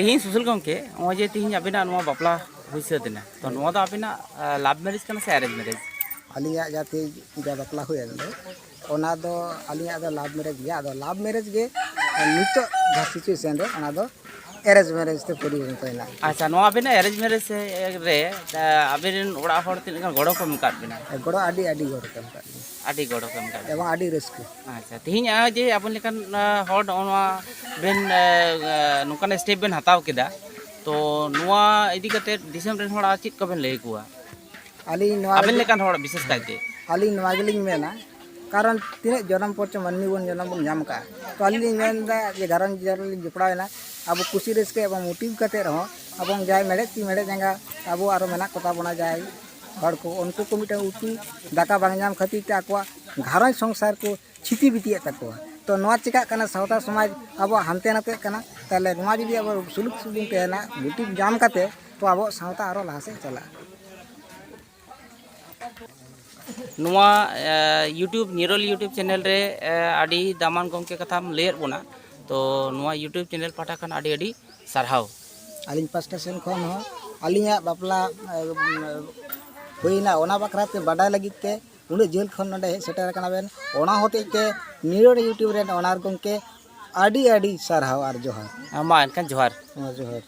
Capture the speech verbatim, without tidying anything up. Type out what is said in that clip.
ᱛᱮᱦᱮᱧ ᱥᱩᱥᱤᱞ ᱜᱚᱢᱠᱮ, ᱱᱚᱜᱼᱚᱭ ᱡᱮ ᱛᱮᱦᱮᱧ ᱟᱵᱤᱱᱟᱜ ᱱᱚᱣᱟ ᱵᱟᱯᱞᱟ ᱦᱩᱭ ᱥᱟᱹᱛ ᱮᱱᱟ, ᱛᱚ ᱱᱚᱣᱟ ᱫᱚ ᱟᱵᱤᱱᱟᱜ ᱞᱟᱵᱷ ᱢᱮᱨᱮᱡᱽ ᱠᱟᱱᱟ ᱥᱮ ᱮᱨᱮᱡᱽ ᱢᱮᱨᱮᱡᱽ? ᱟᱹᱞᱤᱧᱟᱜ ᱡᱟᱦᱟᱸ ᱛᱮᱦᱮᱧ ᱡᱟ ᱵᱟᱯᱞᱟ ᱦᱩᱭᱮᱱ ᱫᱚ, ᱚᱱᱟ ᱫᱚ ᱟᱹᱞᱤᱧᱟᱜ ᱫᱚ ᱞᱟᱵᱷ ᱢᱮᱨᱮᱡᱽ ᱜᱮᱭᱟ᱾ ᱟᱫᱚ ᱞᱟᱵᱷ ᱢᱮᱨᱮᱡᱽ ᱜᱮ ᱱᱤᱛᱚᱜ ᱡᱟᱦᱟᱸ ᱥᱤᱪᱩᱭᱮᱥᱚᱱ ᱨᱮ, ᱚᱱᱟ ᱫᱚ ᱮᱨᱮᱡᱽ ᱢᱮᱨᱮᱡᱽ ᱛᱮ ᱯᱚᱨᱤᱵᱚᱨᱛᱚᱱ ᱮᱱᱟ᱾ ᱟᱪᱪᱷᱟ, ᱱᱚᱣᱟ ᱟᱵᱤᱱᱟᱜ ᱮᱨᱮᱡᱽ ᱢᱮᱨᱮᱡᱽ ᱨᱮ ᱟᱵᱤᱱ ᱨᱮᱱ ᱚᱲᱟᱜ ᱦᱚᱲ ᱛᱤᱱᱟᱹᱜ ᱜᱟᱱ ᱜᱚᱲᱚ ᱠᱚ ᱮᱢ ᱟᱠᱟᱫ ᱵᱤᱱᱟ? ᱜᱚᱲᱚ ᱟᱹᱰᱤ, ᱟᱹᱰᱤ ᱜᱚᱲᱚ ᱠᱚ ᱮᱢ ᱟᱠᱟᱫ ᱞᱤᱧᱟ᱾ ᱟᱹᱰᱤ ᱜᱚᱲᱚ ᱠᱚ ᱮᱢ ᱟᱠᱟᱫ ᱵᱤᱱᱟ᱾ ᱮᱵᱚᱝ ᱟᱹᱰᱤ ᱨᱟᱹᱥᱠᱟᱹ᱾ ᱟᱪᱪᱷᱟ, ᱛᱮᱦᱮᱧ ᱱᱚᱜᱼᱚᱭ ᱡᱮ ᱟᱵᱚ ᱞᱮᱠᱟᱱ, ᱟ, ᱦᱚᱲ ᱱᱚᱜᱼᱚ ᱱᱚᱣᱟ ᱵᱮᱱ, ᱟ, ᱟ, ᱱᱚᱝᱠᱟᱱ ᱥᱴᱮᱯ ᱵᱮᱱ ᱦᱟᱛᱟᱣ ᱠᱮᱫᱟ, ᱛᱚ ᱱᱚᱣᱟ ᱤᱫᱤ ᱠᱟᱛᱮ ᱫᱤᱥᱚᱢ ᱨᱮᱱ ᱦᱚᱲ ᱟᱨ ᱪᱮᱫ ᱠᱚᱵᱮᱱ ᱞᱟᱹᱭ ᱟᱠᱚᱣᱟ? ᱟᱹᱞᱤᱧ ᱱᱚᱣᱟ ᱟᱵᱮᱱ ᱞᱮᱠᱟᱱ ᱦᱚᱲ ᱵᱤᱥᱮᱥ ᱠᱟᱭᱛᱮ᱾ ᱟᱹᱞᱤᱧ ᱱᱚᱣᱟ ᱜᱮᱞᱤᱧ ᱢᱮᱱᱟ, ᱠᱟᱨᱚᱱ ᱛᱤᱱᱟᱹᱜ ᱡᱚᱱᱚᱢ ᱯᱚᱨ ᱪᱚ ᱢᱟᱹᱱᱢᱤ ᱵᱚᱱ ᱡᱚᱱᱚᱢ ᱵᱚᱱ ᱧᱟᱢ ᱠᱟᱜᱼᱟ᱾ ᱛᱚ ᱟᱹᱞᱤᱧ ᱞᱤᱧ ᱢᱮᱱᱫᱟ ᱡᱮ ᱜᱷᱟᱨᱚᱸᱡᱽ ᱡᱤᱭᱚᱱ ᱨᱮᱞᱤᱧ ᱡᱚᱯᱲᱟᱣ ᱮᱱᱟ, ᱟᱵᱚ ᱠᱩᱥᱤ ᱨᱟᱹᱥᱠᱟᱹ ᱮᱵᱚᱝ ᱢᱩᱴᱤᱵᱷ ᱠᱟᱛᱮ ᱨᱮᱦᱚᱸ, ᱟᱵᱚ ᱡᱟᱦᱟᱸᱭ ᱢᱮᱲᱦᱮᱫ ᱛᱤ ᱢᱮᱲᱦᱮᱫ ᱡᱟᱸᱜᱟ ᱟᱵᱚ ᱟᱨᱚ ᱢᱮᱱᱟᱜ ᱠᱚᱛᱟ ᱵᱚᱱᱟ ᱡᱟᱦᱟᱸᱭ ᱦᱚᱲ ᱠᱚ, ᱩᱱᱠᱩ ᱠᱚ ᱢᱤᱫᱴᱟᱝ ᱩᱛᱩ ᱫᱟᱠᱟ ᱵᱟᱝ ᱧᱟᱢ ᱠᱷᱟᱹᱛᱤᱨ ᱛᱮ ᱟᱠᱚᱣᱟᱜ ᱜᱷᱟᱨᱚᱸᱡᱽ ᱥᱚᱝᱥᱟᱨ ᱠᱚ ᱪᱷᱤᱛᱤ ᱵᱤᱛᱤᱭᱮᱫ ᱛᱟᱠᱚᱣᱟ᱾ ᱛᱚ ᱱᱚᱣᱟ ᱪᱮᱠᱟᱜ ᱠᱟᱱᱟ? ᱥᱟᱶᱛᱟ ᱥᱚᱢᱟᱡᱽ ᱟᱵᱚᱣᱟᱜ ᱦᱟᱱᱛᱮ ᱱᱟᱛᱮᱜ ᱠᱟᱱᱟ᱾ ᱛᱟᱦᱚᱞᱮ ᱱᱚᱣᱟ ᱡᱩᱫᱤ ᱟᱵᱚ ᱥᱩᱞᱩᱠ ᱥᱩᱞᱩᱠ ᱛᱟᱦᱮᱱᱟ, ᱢᱩᱴᱤᱵᱷ ᱧᱟᱢ ᱠᱟᱛᱮ, ᱛᱚ ᱟᱵᱚᱣᱟᱜ ᱥᱟᱶᱛᱟ ᱟᱨᱚ ᱞᱟᱦᱟ ᱥᱮᱫ ᱪᱟᱞᱟᱜᱼᱟ᱾ ᱱᱚᱣᱟ, ᱮ, YouTube, ᱱᱤᱨᱚᱞ YouTube ᱪᱮᱱᱮᱞ ᱨᱮ, ᱮ, ᱟᱹᱰᱤ ᱫᱟᱢᱟᱱ ᱜᱚᱢᱠᱮ ᱠᱟᱛᱷᱟᱢ ᱞᱟᱹᱭᱟᱫ ᱵᱚᱱᱟ᱾ ᱛᱚ ᱱᱚᱣᱟ YouTube ᱪᱮᱱᱮᱞ ᱯᱟᱦᱴᱟ ᱠᱷᱚᱱ ᱟᱹᱰᱤ ᱟᱹᱰᱤ ᱥᱟᱨᱦᱟᱣ᱾ ᱟᱹᱞᱤᱧ ᱯᱟᱥᱴᱟ ᱥᱮᱱ ᱠᱷᱚᱱ ᱦᱚᱸ ᱟᱹᱞᱤᱧᱟᱜ ᱵᱟᱯᱞᱟ, ᱮ, ᱦᱩᱭᱱᱟ, ᱚᱱᱟ ᱵᱟᱠᱷᱨᱟ ᱛᱮ ᱵᱟᱰᱟᱭ ᱞᱟᱹᱜᱤᱫ ᱛᱮ ᱩᱱᱟᱹᱜ ᱡᱷᱟᱹᱞ ᱠᱷᱚᱱ ᱱᱚᱰᱮ ᱦᱮᱡ ᱥᱮᱴᱮᱨ ᱟᱠᱟᱱᱟ ᱵᱮᱱ᱾ ᱚᱱᱟ ᱦᱚᱛᱮᱡ ᱛᱮ ᱱᱤᱨᱚᱲ YouTube ᱨᱮᱱ ᱚᱱᱟᱨ ᱜᱚᱢᱠᱮ ᱟᱹᱰᱤ ᱟᱹᱰᱤ ᱥᱟᱨᱦᱟᱣ ᱟᱨ ᱡᱚᱦᱟᱨ᱾ ᱢᱟ ᱮᱱᱠᱷᱟᱱ ᱡᱚᱦᱟᱨ᱾ ᱢᱟ ᱡᱚᱦᱟᱨ᱾